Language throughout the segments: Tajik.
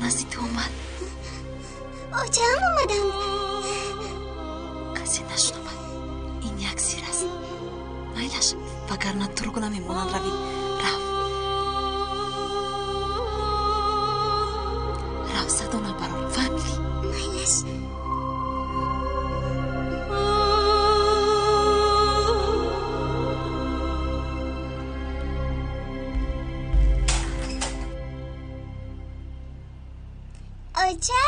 Назди ту омад. Очаам омаданд. Касе нашунавад. Ин як сир аст. Майлаш, вагарна туро намемонанд равӣ. Рав. Рав, садо набарор. Фаҳмидӣ? Майлаш. Оча!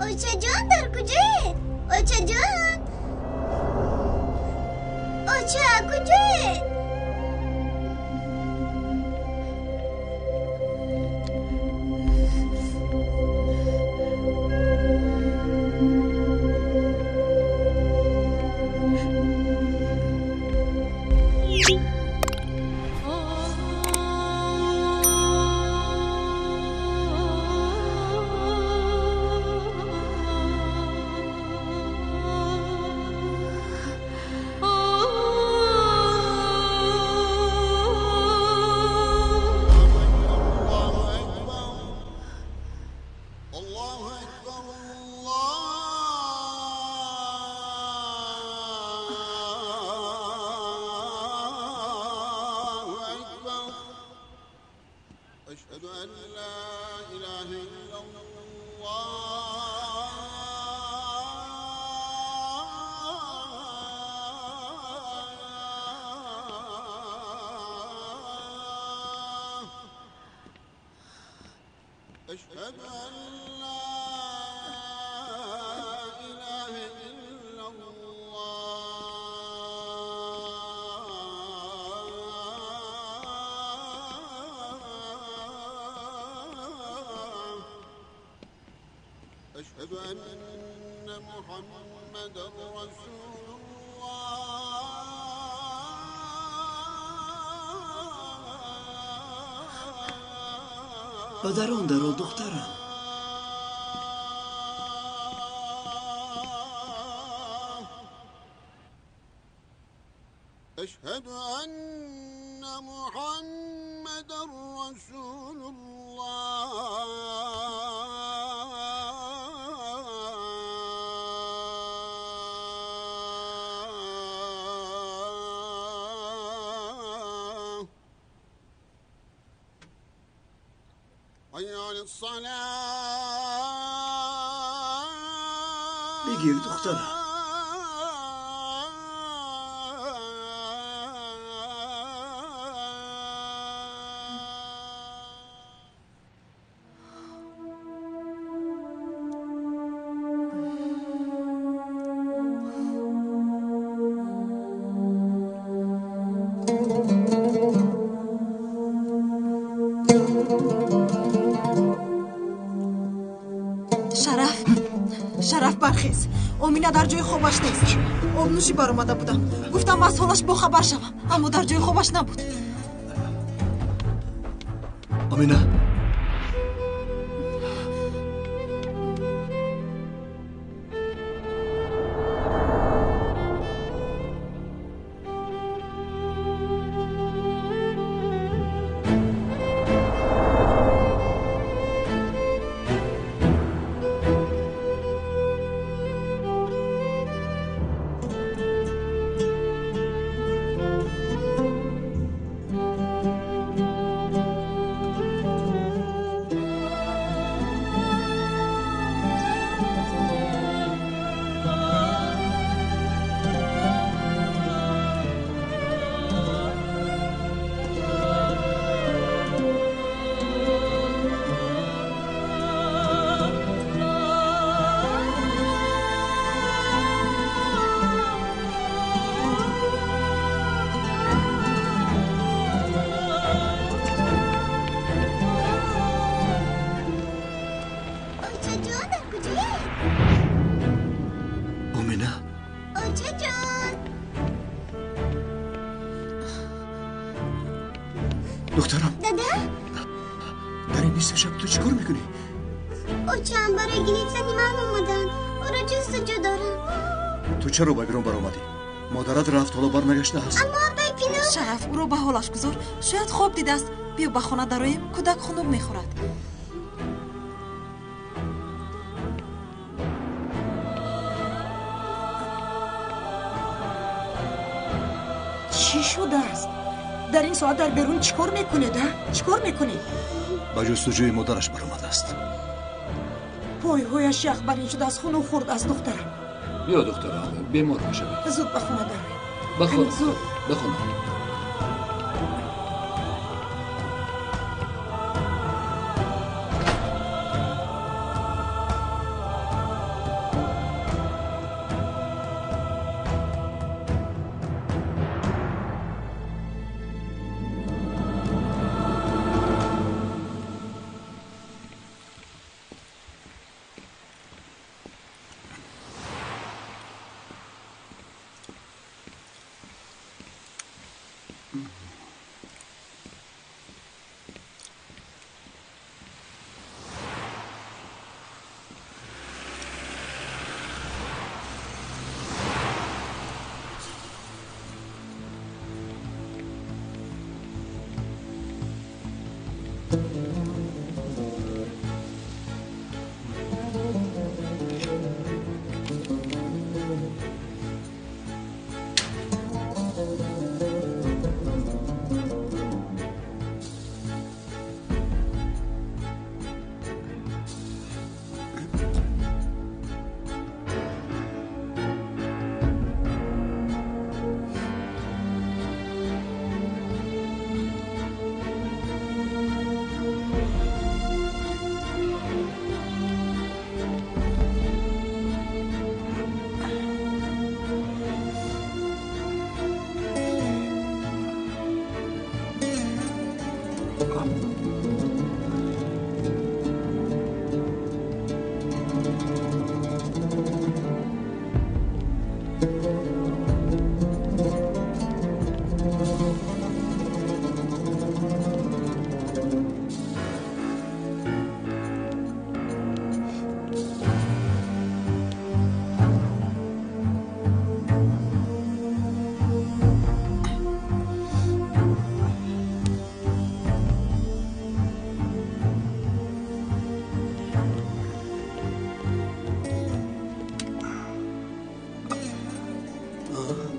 Очаҷон дар куҷоед? Очаҷон! Оча, куҷоед? أشهد أن لا إله إلا الله. أشهد أن محمدا رسول الله. Ба дарон даро, духтарам. أشهد أن محمدا رسول الله. حي على الصلاة. بگیر دخترم. Шараф, бархез. Омина дар ҷои хобаш нест. Обнӯшӣ баромада будам. Гуфтам аз ҳолаш бохабар шавам, аммо дар ҷои хобаш набуд. Омина, Духтарам. Дада? Дар ин нисфи шаб ту чӣ кор мекунӣ? Очаам барои гирифтани ман омаданд. Ӯро ҷустуҷӯ дорам. Ту чаро ба берун баромадӣ? Модарат рафт, ҳоло барнагаштааст. Аммо апай Пинур. Шараф, ӯро ба ҳолаш гузор. Шояд хоб дидааст. Биё ба хона дароем, кӯдак хунук мехӯрад. Чӣ шудааст? Дар ин соат дар берун чӣ кор мекунед, а? Чӣ кор мекунед? Ба ҷустуҷӯи модараш баромадааст. Пойҳояш яхбарин шудааст, хунук хӯрдааст, духтарам. Биё, духтарам, бемор мешавед. Зуд ба хона дароед. Ба хона, зуд. Ба хона.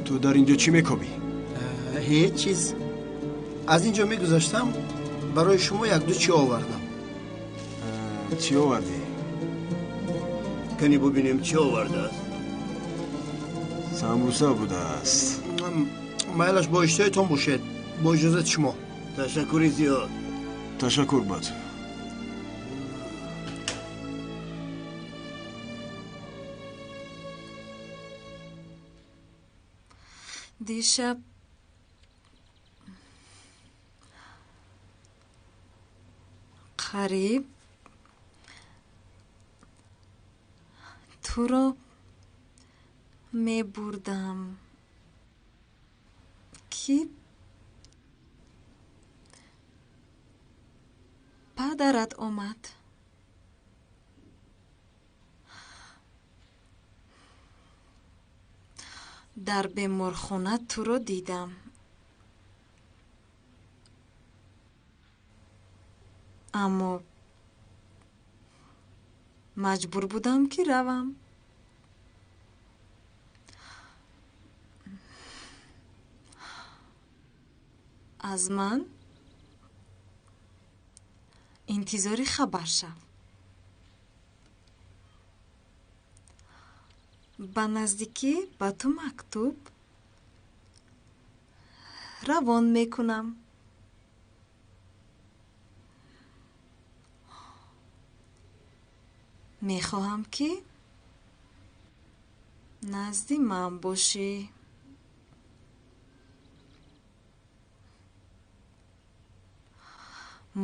Ту дар инҷо чӣ мекобӣ? Ҳеҷ чиз. Аз инҷо мегузаштам, барои шумо якду чӣ овардам. Чӣ овардӣ? Кани бубинем, чӣ овардааст. Самбуса будааст. Майлаш, бо иштиҳоятон бошед. Бо иҷозати шумо. Ташаккури зиёд. Ташаккур ба ту. Дишаб қариб туро мебурдам, ки падарат омад. Дар беморхона туро дидам. Аммо маҷбур будам, ки равам. Аз ман интизори хабар шав. Ба наздикӣ ба ту мактуб равон мекунам. Мехоҳам, ки назди ман бошӣ.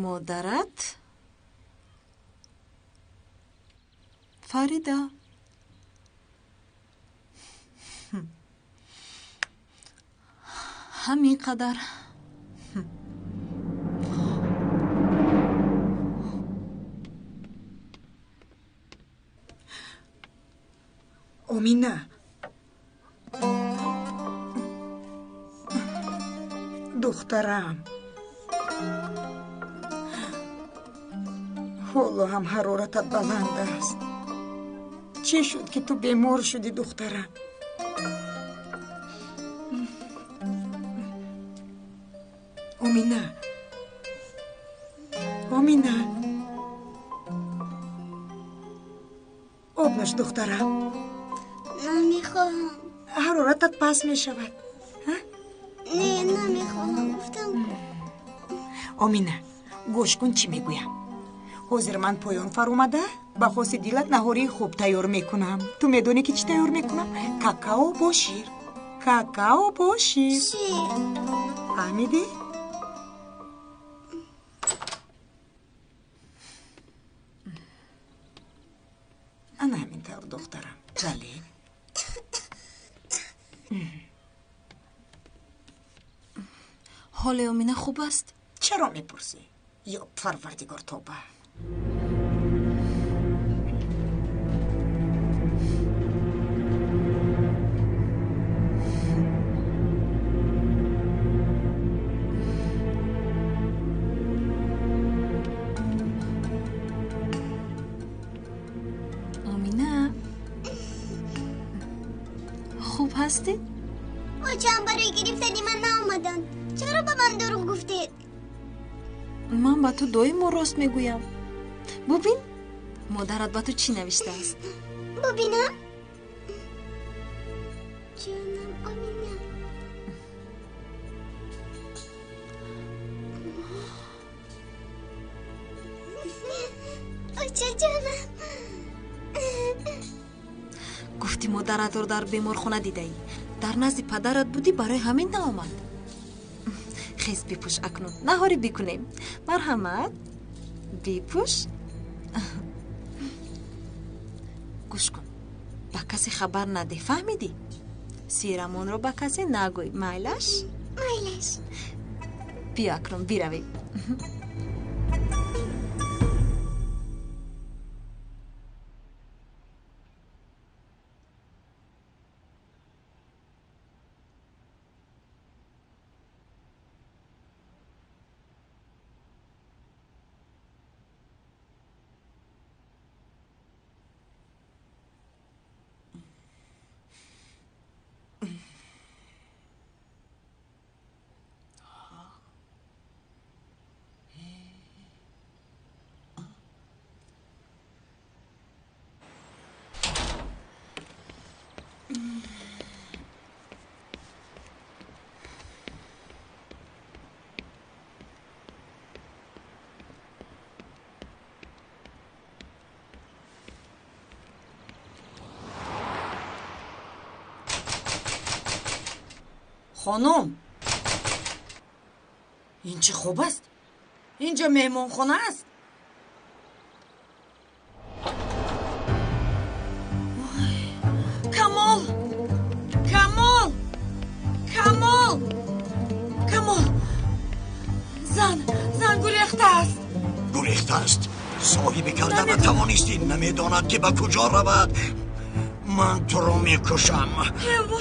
Модарат Фарида. Ҳамин қадар. Омина, духтарам, ҳоло ҳам ҳароратат баланд аст. Чӣ шуд, ки ту бемор шудӣ, духтарам? Омина, Омина, об нӯш, духтарам. Намехоҳам. Ҳароратат паст мешавад. Не, намехоҳам, гуфтам. Омина, гӯш кун, чӣ мегӯям. Ҳозир ман поён фаромада ба хоси дилат наҳории хуб тайёр мекунам. Ту медонӣ, ки чӣ тайёр мекунам? Какао бо шир. Какао бо шир. Шир. Фаҳмидӣ? Ана ҳамин тавр, духтарам. Бале. Ҳоли Омина хуб аст? Чаро мепурсӣ? Ё Парвардигор, тоба! Омина, хуб ҳастӣ? Очаам барои гирифтани ман наомаданд. Чаро ба ман дурӯғ гуфтед? Ман ба ту доимо рост мегӯям. Бубин, модарат ба ту чӣ навиштааст. Бубинам? Ҷонам Омина. Очаҷонам. Гуфтӣ, модаратро дар беморхона дидаӣ. Дар назди падарат будӣ, барои ҳамин наомад. Хез, бипӯш, акнун наҳорӣ бикунем. Марҳамат, бипӯш. Гӯш кун, ба касе хабар надеҳ, фаҳмидӣ? Сирамонро ба касе нагӯй, майлаш? Майлаш. Биё, акнун биравем. Хонум, ин чӣ хоб аст? Инҷо меҳмонхона аст? Камол, Камол, Камол, Камол! Зан, зан гурехтааст. Гурехтааст? Соҳиби карда натавонистӣ, намедонад, ки ба куҷо равад. Ман туро мекушам.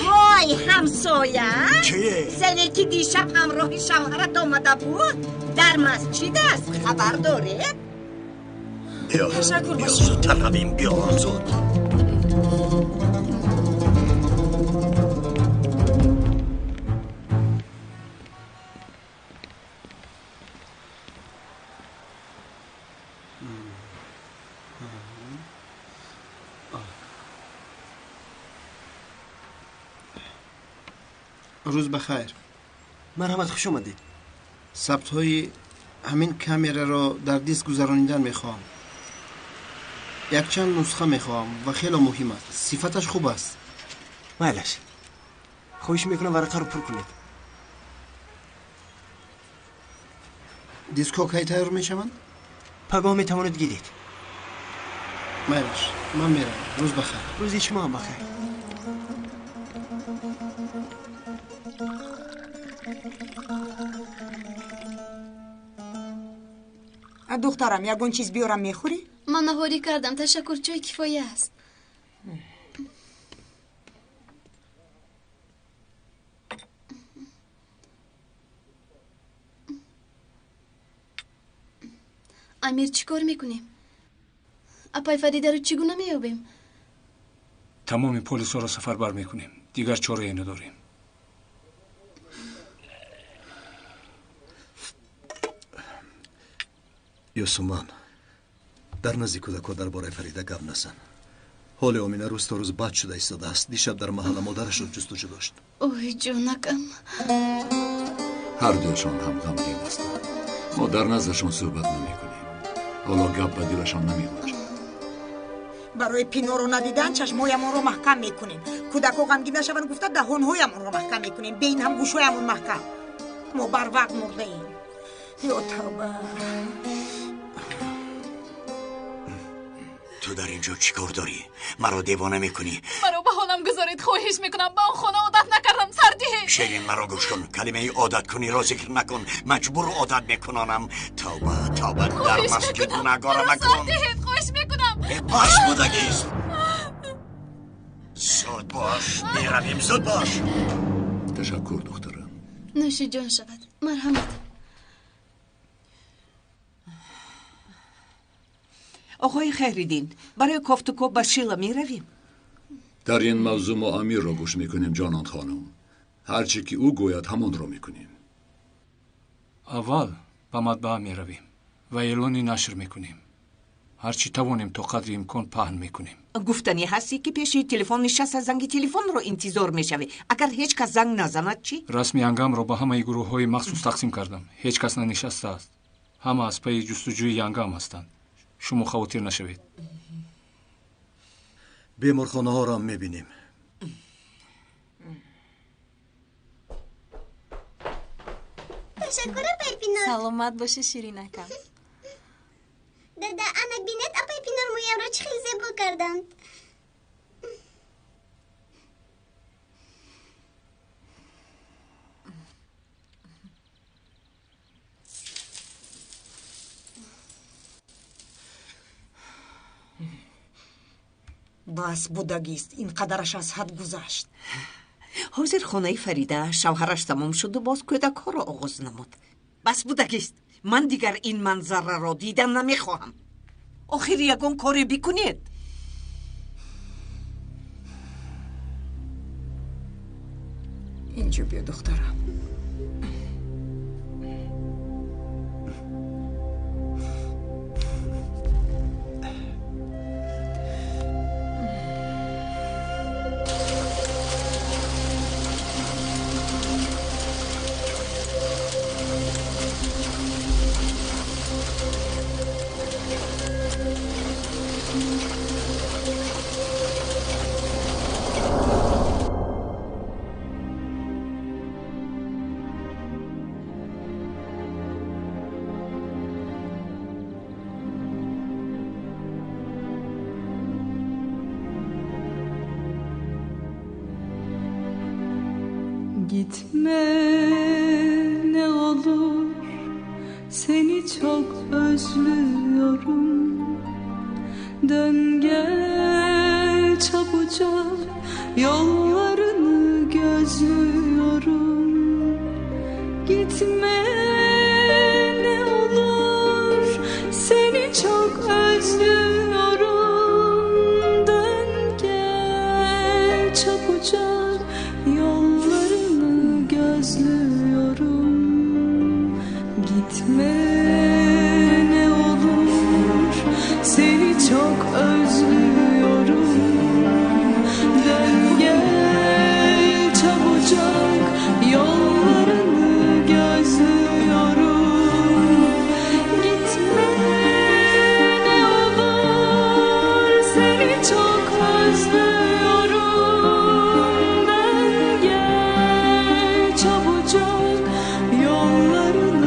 Ҳой, ҳамсоя! Чӣ? Зане, ки дишаб ҳамроҳи шавҳарат омада буд, дар масҷид аст, хабар доред? Биё, биё, зудтар равем, биё, зуд. Рӯз ба хайр. Марҳамат, хуш омадед. Сабтҳои ҳамин камераро дар диск гузаронидан мехоҳам. Якчанд нусха мехоҳам ва хело муҳим аст, сифаташ хуб аст. Майлаш, хоҳиш мекунам, варақаро пур кунед. Дискҳо кай тайёр мешаванд? Пагоҳ метавонед гиред. Майлаш, ман меравам. Рӯз ба хайр. Рӯзи шумо ҳам ба хайр. Духтарам, ягон чиз биёрам, мехӯрӣ? Ман наҳорӣ кардам, ташаккур, чой кифоя аст. Амир, чӣ кор мекунем? Апай Фаридаро чӣ гуна меёбем? Тамоми полисҳоро сафарбар мекунем. Дигар чорае надорем. Ёсуман, дар назди кӯдакҳо дар бораи Фарида гап назан. Ҳоли Омина рӯз то рӯз бад шуда истодааст. Дишаб дар маҳалла модарашро ҷустуҷӯ дошт. Ой, ҷонакам. Ҳар дуяшон ҳам ғамгин ҳастанд. Мо дар наздашон суҳбат намекунем. Ҳоло гап ба дилашон намегунҷад. Барои Пиноро надидан чашмҳоямонро маҳкам мекунем. Кӯдакҳо ғамгин нашаванд гуфта даҳонҳоямонро маҳкам мекунем. Бе ин ҳам гӯшҳоямон маҳкам. Мо барвақт мурдаем. Ё тавба. Ту дар ин ҷо чӣ кор дорӣ? Маро девона мекунӣ. Маро ба ҳолам гузоред, хоҳиш мекунам. Ба он хона одат накардам, сардиҳед. Ширин, маро гӯш кун. Калимаи одаткуниро зикр накун. Маҷбур одат мекунонам. Тавба, тавба, дар масҷид гунаҳгора накун. Сардиҳед, хоҳиш мекунам. Пас будагист. Зуд бош, меравем, зуд бош. Ташаккур, духтарам. Нӯши ҷон шавад. Марҳамат. Оқои Хайриддин, барои кофтукоб ба Шила меравем? Дар ин мавзӯъ мо Амирро гӯш мекунем, ҷонон хонум. Ҳарче ки ӯ гӯяд, ҳамонро мекунем. Аввал ба матбаа меравем ва эълони нашр мекунем. Ҳарчи тавонем то қадри имкон паҳн мекунем. Гуфтанӣ ҳастӣ ки пеши телефон нишаста занги телефонро интизор мешавӣ. Агар ҳеҷ кас занг назанад чӣ? Расми янгамро ба ҳамаи гурӯҳҳои махсус тақсим кардам. Ҳеҷ кас нанишастааст. Ҳама аз пайи ҷустуҷӯи янгам ҳастанд. Шумо хавотир нашавед. Беморхонаҳоро ҳам мебинем. Ташаккур, апай Пинор. Саломат бошӣ, ширинакам. Дада, ана бинед, апай Пинор мӯямро чӣ хел зебо карданд. Бас будагист, ин қадараш аз ҳад гузашт. Ҳозир хонаи Фарида шавҳараш тамом шуду боз кӯдакҳоро оғоз намуд. Бас будагист, ман дигар ин манзараро дидан намехоҳам. Охир ягон коре бикунед. Инҷо биё, духтарам. Gitme ne olur, seni çok özlüyorum. Dön gel çabucak, yollarını gözlüyorum. Gitme ne olur, seni çok özlüyorum. Dön gel çabucak, yollarını gözlüyorum. Gitme ne olur, seni çok özlüyorum. Dön gel çabucak, yollarını gözlüyorum. Gitme ne olur, seni çok özlüyorum. Dön gel çabucak, yollarını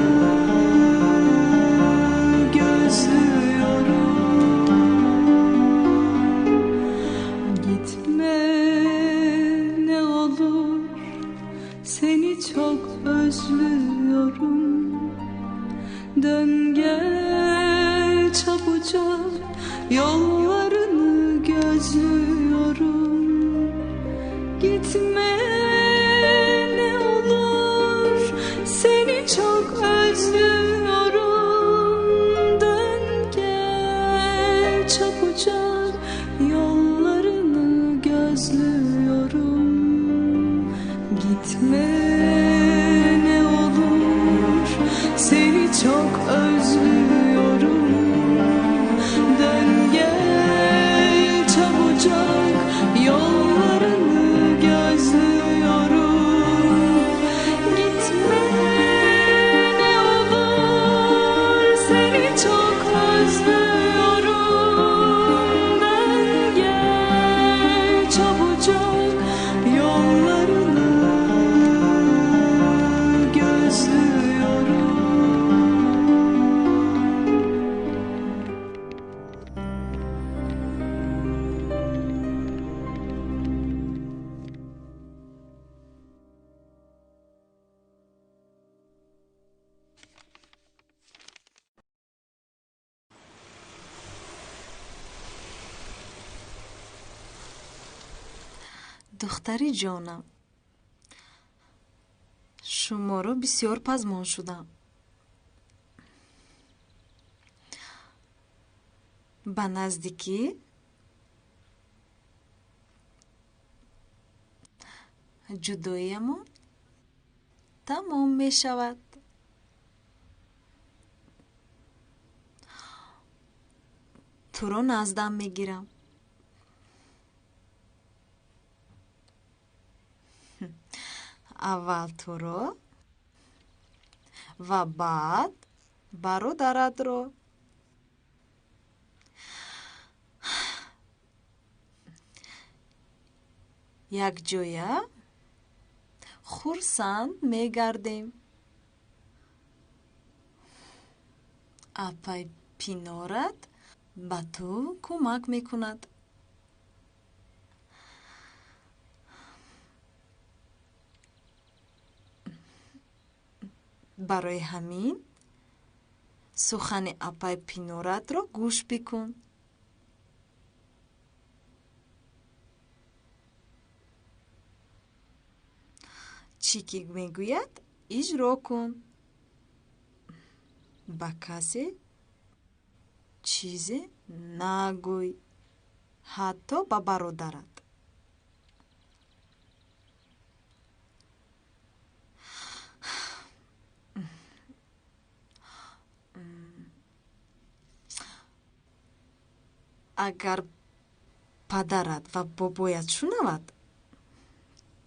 gözlüyorum. Gitme ne olur, seni çok özlüyorum. Dön gel çabucak, yollarını gözlüyorum. Gitme ne olur, seni çok özlüyorum. Dön çok özlüyorum. Dön gel çabucak, yollarını gözlüyorum. Gitme ne olur, seni çok özlüyorum. Dön gel çabucak, yollarını gözlüyorum. Духтари ҷонам, шуморо бисёр пазмон шудам. Ба наздикӣ ҷудоиямон тамом мешавад. Туро наздам мегирам. Аввал туро ва баъд бародаратро. Якҷоя хурсанд мегардем. Апай Пинорат ба ту кӯмак мекунад. Барои ҳамин сухани апай Пиноратро гӯш бикун. Чӣ ки мегӯяд, иҷро кун. Ба касе чизе нагӯй, ҳатто ба бародарат. Агар падарат ва бобоят шунавад,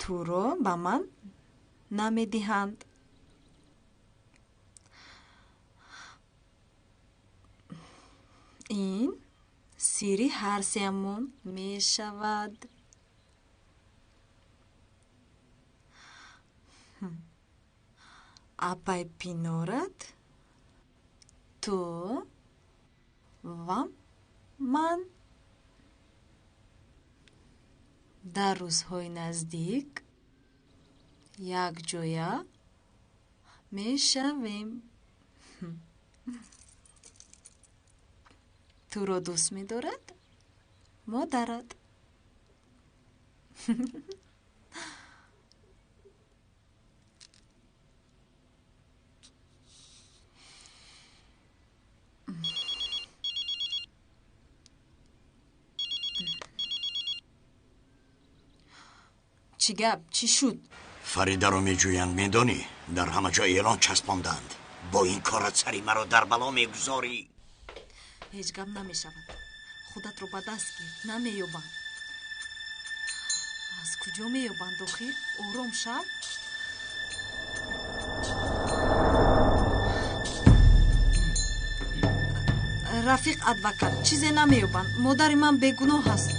туро ба ман намедиҳанд. Ин сирри ҳар сеамон мешавад. Апай Пинорат, ту ва ман. Дар рӯзҳои наздик якҷоя мешавем. Туро дӯст медорад модарат. Чӣ гап? Чӣ шуд? Фаридаро меҷӯянд, медонӣ? Дар ҳама ҷо эълон часпонданд. Бо ин корат сари маро дар бало мегузорӣ. Ҳеҷ гап намешавад. Худатро ба даст гир, намеёбанд. Аз куҷо меёбанд охир? Ором шав. Рафиқ адвокат, чизе намеёбанд. Модари ман бегуноҳ аст.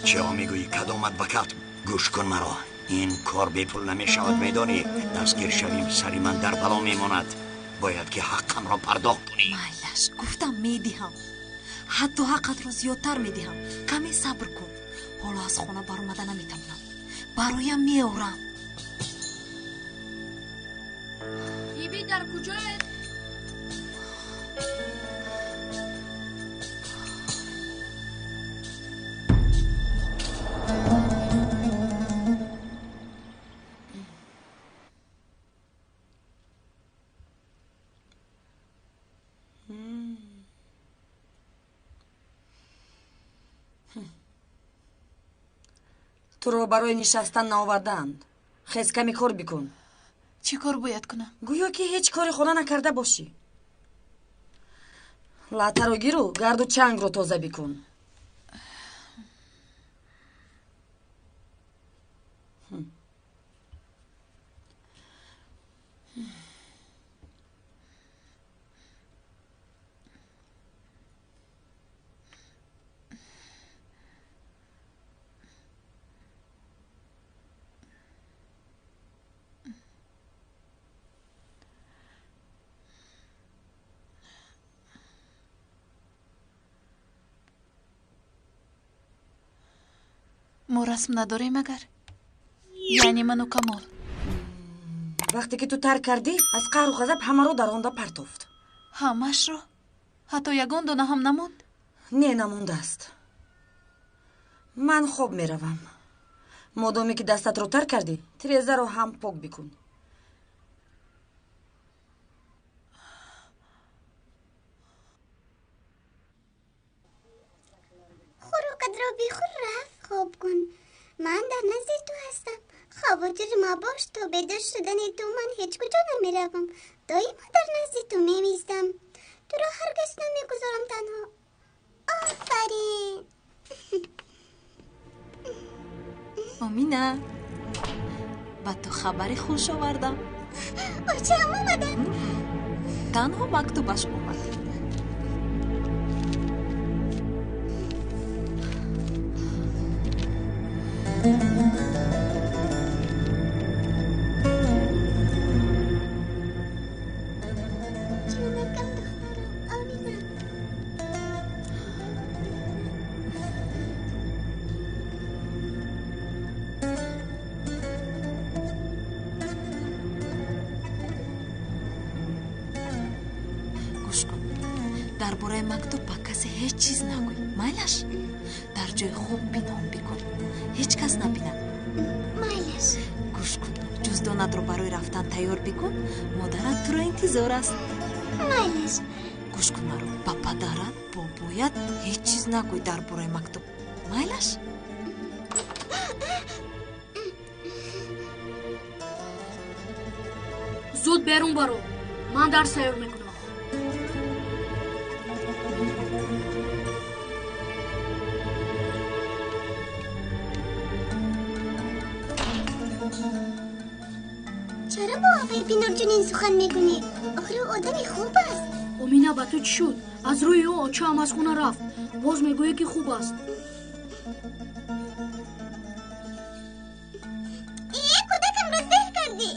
Чаро мегӯӣ кадом адвокат? Гӯш кун маро. Ин кор бепул намешавад, медонӣ? Дастгир шавем, сари ман дар бало мемонад. Бояд ки ҳаққамро пардохт кунӣ. Майлаш, гуфтам медиҳам. Ҳатто ҳаққатро зиёдтар медиҳам. Каме сабр кун. Ҳоло аз хона баромада наметавонам. Бароям меорам. Биби дар куҷоед? Туро барои нишастан наовардаанд. Хез, каме кор бикун. Чӣ кор бояд кунам? Гӯё ки ҳеҷ кори хона накарда бошӣ. Латтаро гиру гарду чангро тоза бикун. Мо расм надорем магар? Яъне ману Камол. Вақте ки ту тарк кардӣ, аз қаҳру ғазаб ҳамаро даронда партофт. Ҳамашро? Ҳатто ягон дона ҳам намонд? Не, намондааст. Ман хоб меравам. Модоме ки дастатро тар кардӣ, тирезаро ҳам пок бикун. Хӯрокатро бихӯр, рафт хоб кун. Ман дар назди ту ҳастам. Хавотир мабош, то бедор шудани ту ман ҳеҷ куҷо намеравам. Доимо дар назди ту мемистам. Туро ҳаргиз намегузорам танҳо. Офарин! Омина, ба ту хабари хуш овардам. Очаам омаданд. Танҳо мактубаш омад. Ҷонакам духтарам, Омина. Гӯш кун, дар бораи мактуб ба касе ҳеҷ чиз нагӯй, майлаш? Дар ҷои хуб пинҳон бикун, ҳеҷ кас набинад. Майлаш. Гӯш кун, ҷуздонатро барои рафтан тайёр бикун, модарат туро интизор аст. Майлаш. Гӯш кун маро, ба падарат, бобоят ҳеҷ чиз нагӯй дар бораи мактуб, майлаш? Зуд берун баро, ман дарс тайёр мекунам. Чаро бо оқои Пинор чунин сухан мекунӣ? Охир ӯ одами хуб аст. Омина, ба ту чӣ шуд? Аз рӯи ӯ очаам аз хона рафт. Боз мегӯӣ ки хуб аст. Е, кӯдакамро зеҳ кардӣ.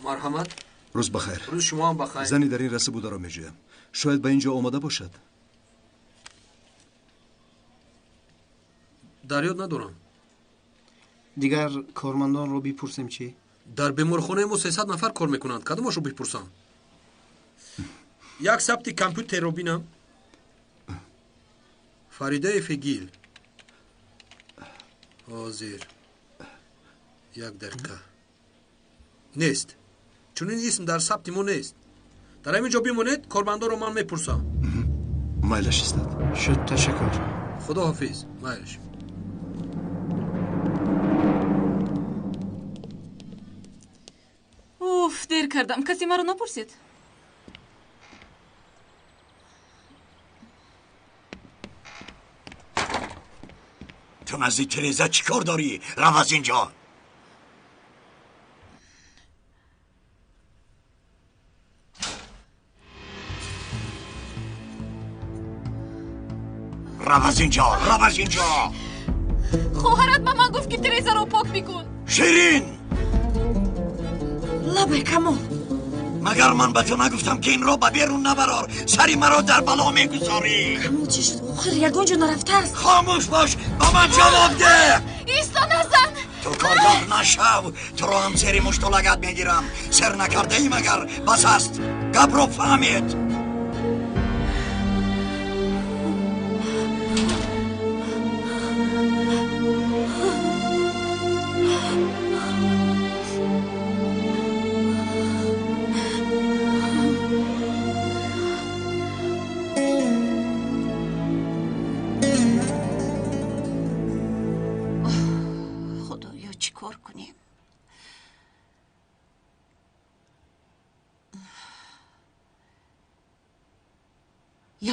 Марҳамат. Рӯз бахайр. Рӯз шумо ҳам бахайр. Зани дар ин раса бударо меҷӯям. Шояд ба ин ҷо омада бошад. Дар ёд надорам. Дигар кормандонро бипурсем чӣ? Дар беморхонаи мо 300 нафар кор мекунанд. Кадомашро бипурсам? Як сабти компютерро бинам. Фаридаи Фегил. Ҳозир. Як дақиқа. Нест. Чунин исм дар сабти мо нест. Дар ҳамин ҷо бимонед, кормандонро ман мепурсам. Майлаш истад. Шуд, ташаккур. Худо ҳофиз. Майлаш. Уф, дер кардам. Касе маро напурсид? Ту назди тиреза чӣ кор дорӣ? Рав аз ин ҷо. Рав аз ин ҷо, рав аз ин ҷо. Хоҳарат ба ман гуфт ки тирезаро пок бикун. Ширин! Лабай, Камол. Магар ман ба ту нагуфтам ки инро ба берун набарор, сари маро дар бало мегузорӣ? Камол, чӣ шуд? Охир ягон ҷо нарафтааст. Хомӯш бош, ба ман ҷавоб деҳ. Исто, назан. Ту кордор нашав, туро ҳам зери мушту лагат мегирам. Сер накардаӣ магар? Бас аст, гапро фаҳмед. кор кунем?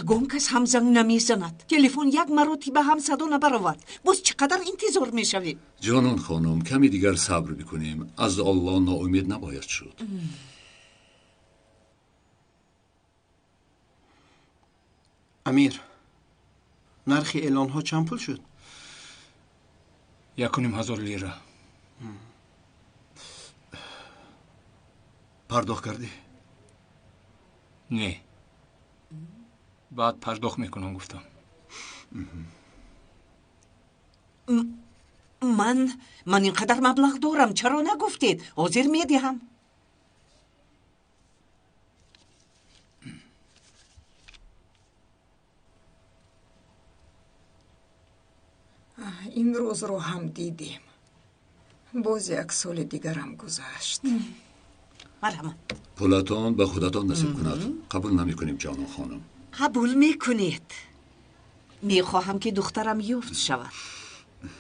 Ягон кас ҳам занг намезанад, телефон як маротиба ҳам садо набаровард. Боз чӣ қадар интизор мешавем? Ҷонон хонум, каме дигар сабр бикунем. Аз Аллоҳ ноумед набояд шуд. Амир, нархи эълонҳо чанд пул шуд? 1500 лира. Пардохт кардӣ? Не, баъд пардохт мекунам гуфтам. Ман ин қадар маблағ дорам, чаро нагуфтед? Ҳозир медиҳам. Ин рӯзро ҳам дидем. Боз як соли дигарам гузашт. Марҳамат. Пулатон ба худатон насиб кунад. Қабул намекунем, ҷонон хонум. Қабул мекунед. Мехоҳам ки духтарам ёфт шавад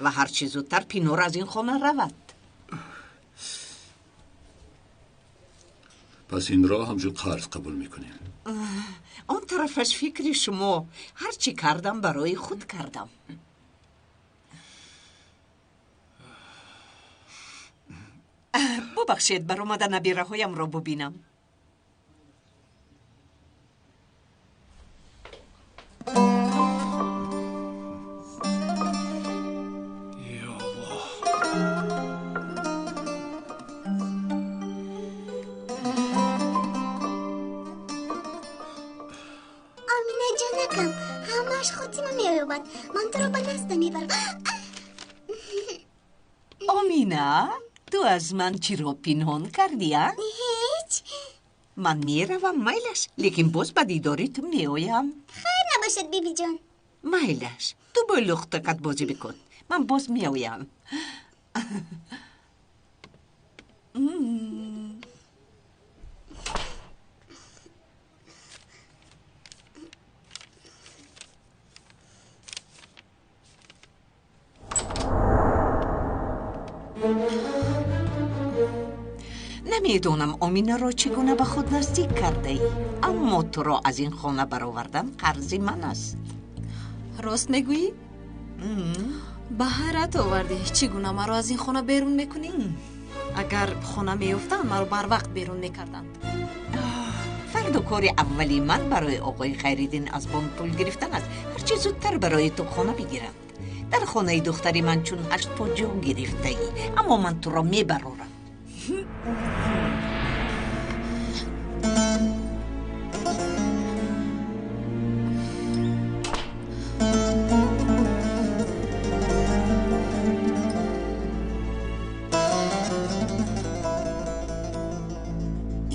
ва ҳарчи зудтар Пинор аз ин хона равад. Пас инро ҳамчун қарз қабул мекунем. Он тарафаш фикри шумо. Ҳарчи кардам барои худ кардам. Бубахшед, баромада набираҳоямро бубинам. Омина ҷонакам, ҳамааш хотима меёбад. Ман туро ба назда мебарам. Омина, ту аз ман чиро пинҳон кардӣ, а? Ҳеҷ. Ман меравам, майлаш, лекин боз ба дидори ту меоям. Хайр набошад, бибиҷон. Майлаш, ту бо лухтакат бозӣ бикун. Ман боз меоям. Намедонам Оминаро чӣ гуна ба худ наздик кардаӣ, аммо туро аз ин хона баровардан қарзи ман аст. Рост мегӯӣ? Ба ҳайрат овардӣ. Чӣ гуна маро аз ин хона берун мекунӣ? Агар хона меёфтанд, маро барвақт берун мекарданд. Фардо кори аввали ман барои оқои Хайриддин аз бонк пул гирифтан аст. Ҳарчи зудтар барои ту хона бигиранд. Дар хонаи духтари ман чун ҳашт по ҷо гирифтаӣ, аммо ман туро мебарорам.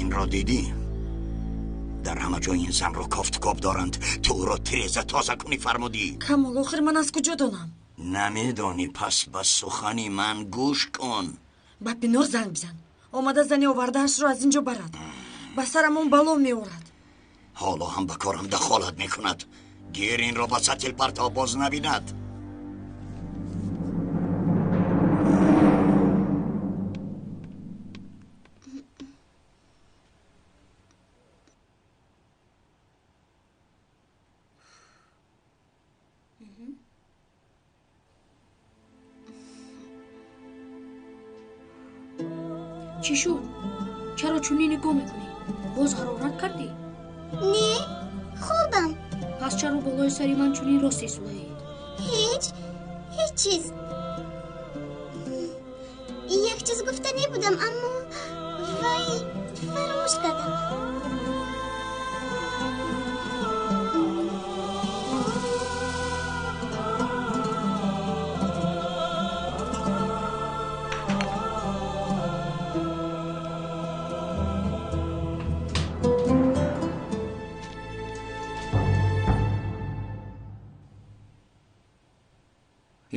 Инро дидӣ? Дар ҳама ҷой ин занро кофтукоб доранд. Ту ӯро тиреза тоза кунӣ фармудӣ. Камол, охир ман аз куҷо донам? Намедонӣ, пас ба сухани ман гӯш кун. Ба Пинор занг бизан. Омада зани овардаашро аз ин ҷо барад. Ба сарамон бало меорад. Ҳоло ҳам ба корам дахолат мекунад. Гир инро ба сатил парто боз набинад. Чӣ шуд? Чаро чунин нигоҳ мекунӣ? Боз ҳарорат кардӣ? Не, хубам. Пас чаро болои сари ман чунин рост истодаӣ? Ҳеҷ, ҳеҷ чиз. Як чиз гуфта небудам, аммо вай фаромӯш кардам.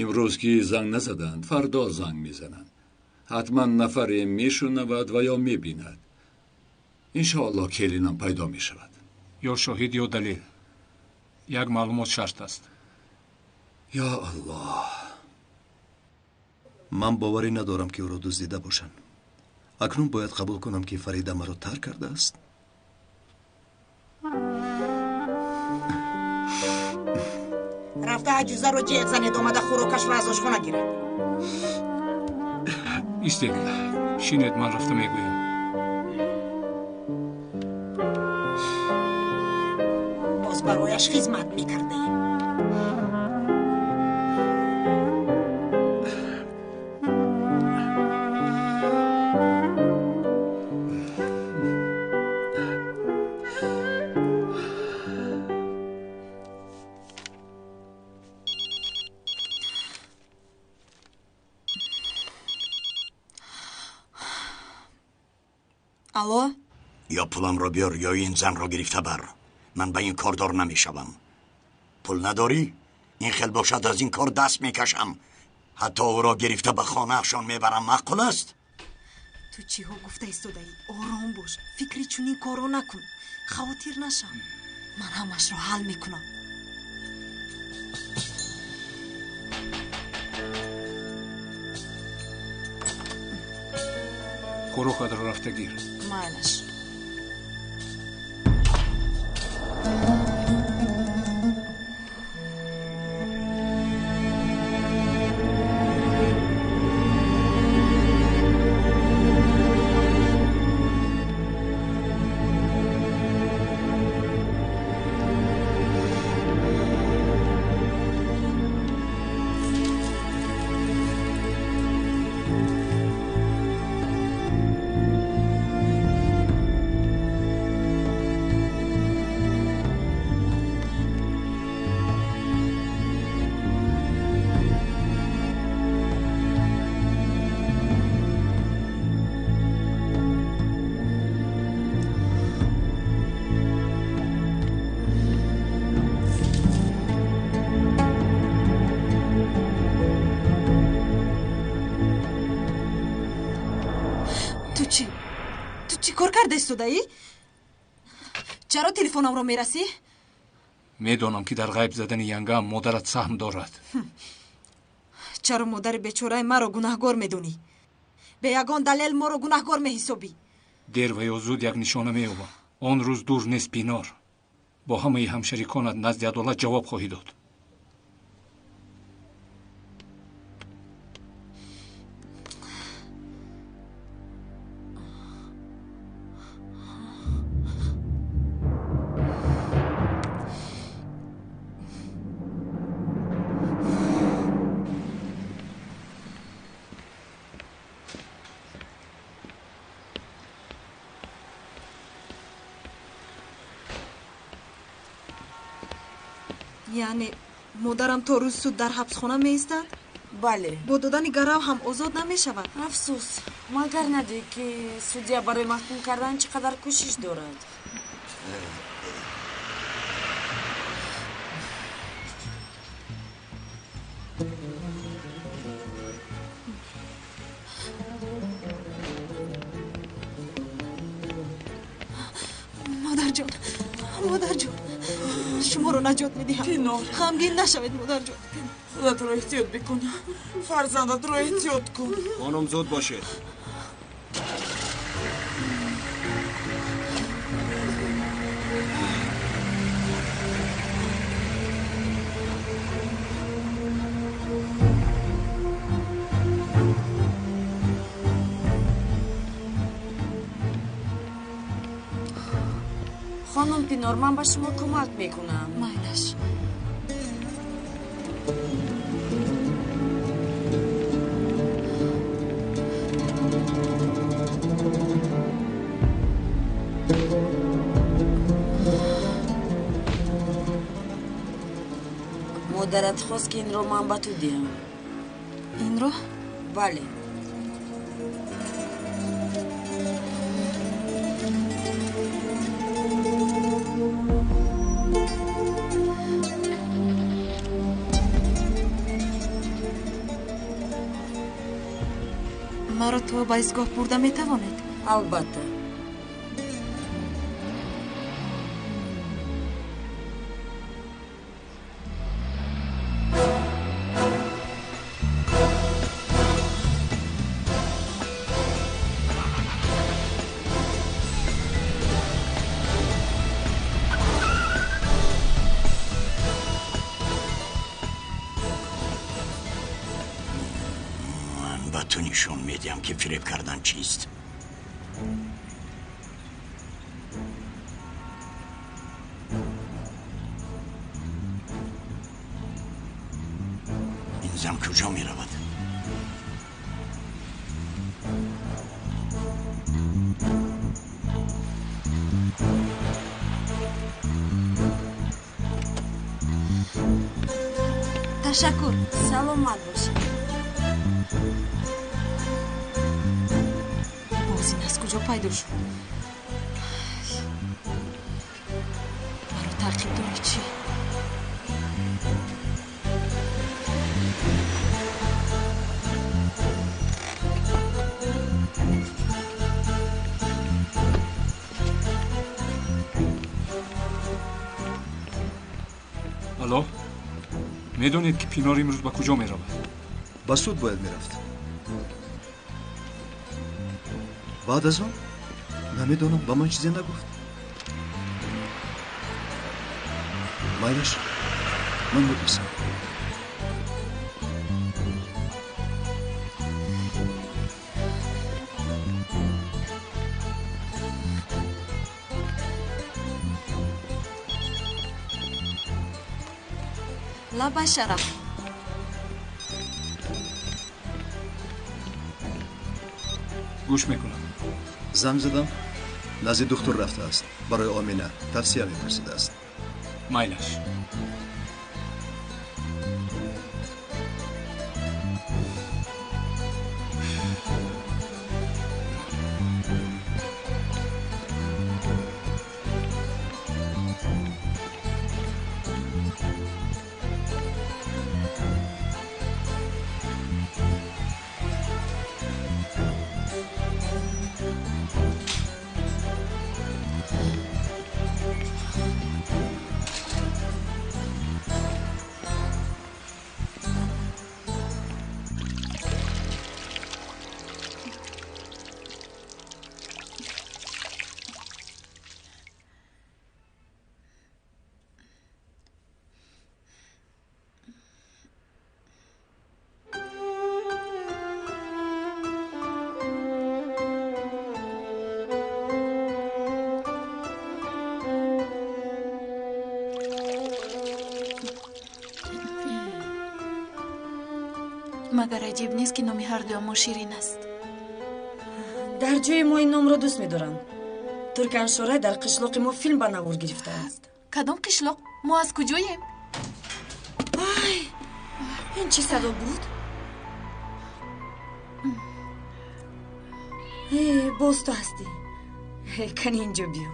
Имрӯз ки занг назаданд, фардо занг мезананд. Ҳатман нафаре мешунавад ва ё мебинад. Иншоаллоҳ келинам пайдо мешавад. Ё шоҳид, ё далел. Як маълумот шарт аст. Ё Аллоҳ. Ман боварӣ надорам, ки ӯро дуздида бошанд. Акнун бояд қабул кунам, ки Фарида маро тарк кардааст. Рафта аҷузаро ҷеғ занед, омада хӯрокашро аз ошхона гирад. Истед, шинед, ман рафта мегӯям. Боз барояш хизмат мекардаем. Алло? Ё пуламро биёр, ё ин занро гирифта бар. Ман ба ин кордор намешавам. Пул надорӣ? Ин хел бошад, аз ин кор даст мекашам. Ҳатто ӯро гирифта ба хонаашон мебарам. Маъқул аст? Ту чиҳо гуфта истодаӣ? Ором бош, фикри чунин корро накун, хавотир нашав. Ман ҳамашро ҳал мекунам. Хӯрокатро рафта гир. Майлаш. Ту чӣ кор карда истодаӣ? Чаро телефонамро мерасӣ? Медонам, ки дар ғайб задани янгаам модарат саҳм дорад. Чаро модари бечораи маро гунаҳгор медонӣ? Бе ягон далел моро гунаҳгор меҳисобӣ. Дер ва ё зуд як нишона меёбам. Он рӯз дур нест, Пинор. Бо ҳамаи ҳамшариконат назди адолат ҷавоб хоҳӣ дод. Яъне модарам то рӯзи суд дар ҳабсхона меистад? Бале. Бо додани гарав ҳам озод намешавад? Афсӯс, магар надидӣ, ки судья барои маҳкум кардан чӣ қадар кӯшиш дорад? Модарҷон, модарҷон, шуморо наҷот медиҳам. Пинор. Ғамгин нашавед, модарҷон. Худатро эҳтиёт бикун, фарзандатро эҳтиёт кун. Хонум, зуд бошед. Хонум Пинор, ман ба шумо кӯмак мекунам. Майлаш. Модарат хост, ки инро ман ба ту диҳам. Инро? Бале. Маро то ба истгоҳ бурда метавонед? Албатта. медиҳам, ки фиреб кардан чист. Ин зан куҷо меравад? Ташаккур. Саломат бошед. Боз ин аз куҷо пайдо шуд? Маро таъқиб дорӣ чӣ? Алло, медонед, ки Пинор имрӯз ба куҷо меравад? Ба суд бояд мерафт. Баъд аз он намедонам, ба ман чизе нагуфт. Майлаш, ман мепурсам. Лабай, Шараф. Гӯш мекунам. Занг задам, назди духтур рафтааст, барои Омина тавсия мепурсидааст. Майлаш. Магар аҷиб нест, ки номи ҳардуям мо Ширин аст? Дар ҷои мо ин номро дӯст медоранд. Турканшорай дар қишлоқи мо филм ба навор гирифтааст. Кадом қишлоқ? Мо аз куҷоем? Ай, ин чӣ садо буд? Э, боз ту ҳастӣ. Кани инҷо биё,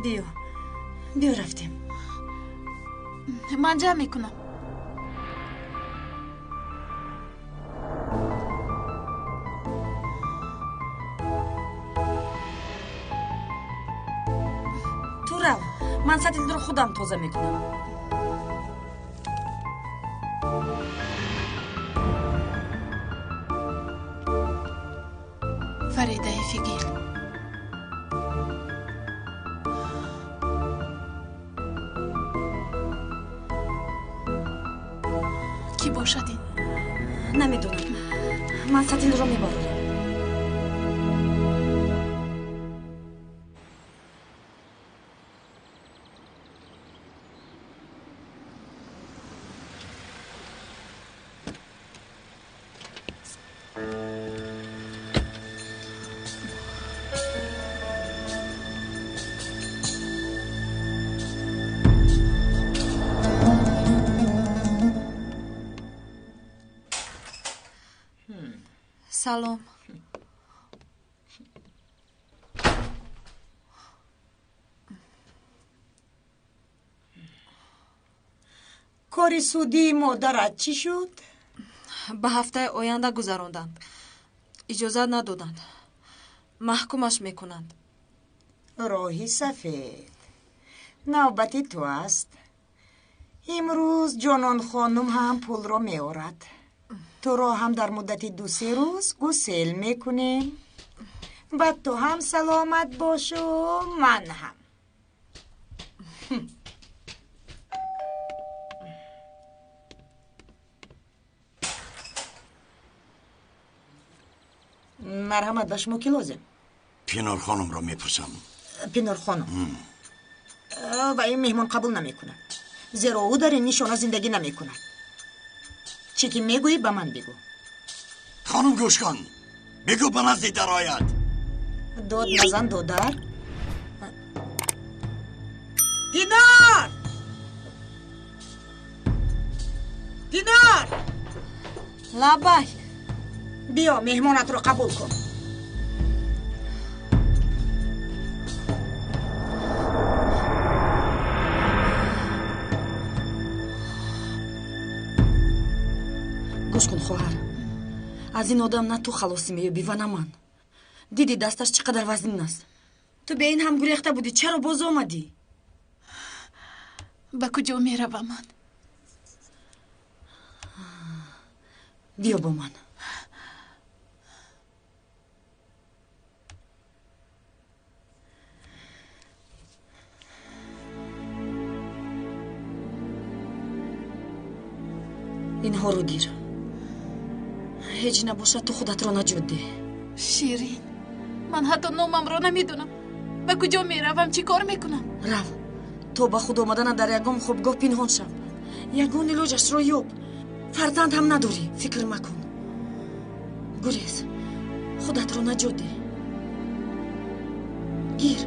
биё, биё, рафтем. Ман ҷамъ мекунам. Ту рав, ман сатилро худам тоза мекунам. Фаридаи Фигил. Кӣ бошад ин? Намедонам, ман сатилро мебарорам. Салом. Кори судии модарат чӣ шуд? Ба ҳафтаи оянда гузаронданд. Иҷозат надоданд. Маҳкумаш мекунанд. Роҳи сафед. Навбати ту аст. Имрӯз Ҷононхонум ҳам пулро меорад. Туро ҳам дар муддати 2-3 рӯз гусел мекунем. Ва ту ҳам саломат бошу, ман ҳам. Марҳамат, ба шумо кӣ лозим? Пинор хонумро мепурсам. Пинор хонум ва ин меҳмон қабул намекунад, зеро ӯ дар ин нишона зиндагӣ намекунад. Чӣ ки мегӯӣ, ба ман бигӯ. Хонум, гӯш кун, бигӯ ба назди дарояд. Дод назан, додар. Пинор! Пинор! Лабай. Биё, меҳмонатро қабул кун. Гӯш кун, хоҳар, аз ин одам на ту халосӣ меёбӣ ва на ман. Дидӣ, дасташ чӣ қадар вазнин аст. Ту бе ин ҳам гурехта будӣ, чаро боз омадӣ? Ба куҷо меравам ман? Биё бо ман. Инҳоро гир. Ҳеҷ набошад, ту худатро наҷот деҳ. Ширин, ман ҳатто номамро намедонам. Ба куҷо меравам, чӣ кор мекунам? Рав, то ба худ омадана дар ягон хобгоҳ пинҳон шав. Ягон илоҷашро ёб. Фарзанд ҳам надорӣ, фикр макун. Гурез, худатро наҷот деҳ. Гир.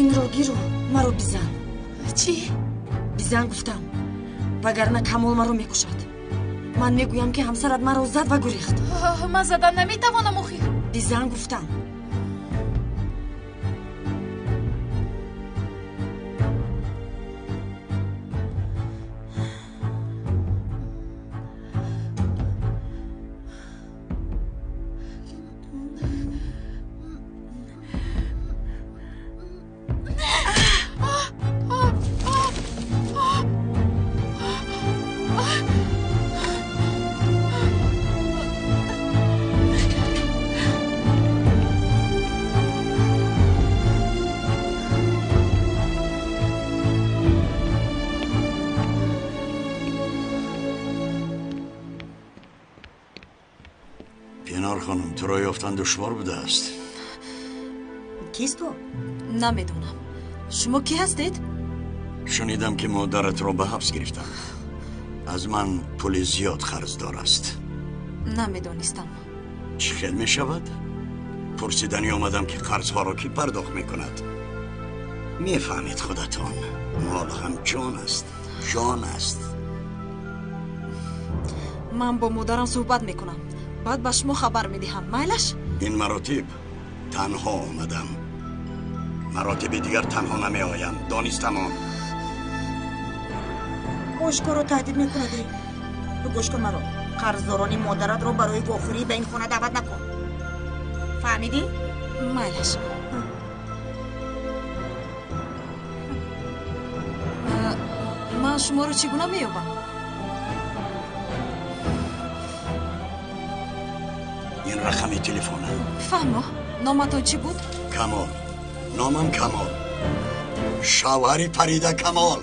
Инро гиру маро бизан. Чӣ? Бизан гуфтам, вагарна Камол маро мекушад. Ман мегӯям, ки ҳамсарат маро зад ва гурехт. Ман задан наметавонам охир. Бизан гуфтам. Хонум, туро ёфтан душвор будааст. Кист ӯ? Намедонам. Шумо кӣ ҳастед? Шунидам, ки модаратро ба ҳабс гирифтанд. Аз ман пули зиёд қарздор аст. Намедонистам. Чӣ хел мешавад? Пурсиданӣ омадам, ки қарзҳоро кӣ пардохт мекунад. Мефаҳмед худатон, мол ҳам ҷон аст, ҷон аст. Ман бо модарам суҳбат мекунам, баъд ба шумо хабар медиҳам. Майлаш? Ин маротиб танҳо омадам. Маротиби дигар танҳо намеоям. Донистам он. Ошкоро таҳдид мекунад. Гӯш кун маро. Қарздорони модаратро барои вохӯрӣ ба ин хона даъват накун. Фаҳмидӣ? Майлаш. Ман шуморо чӣ гуна меёбам? Ин рақами телефонам. Фаҳмо. Номатон чӣ буд? Камол. Номам Камол. Шавҳари Фарида Камол.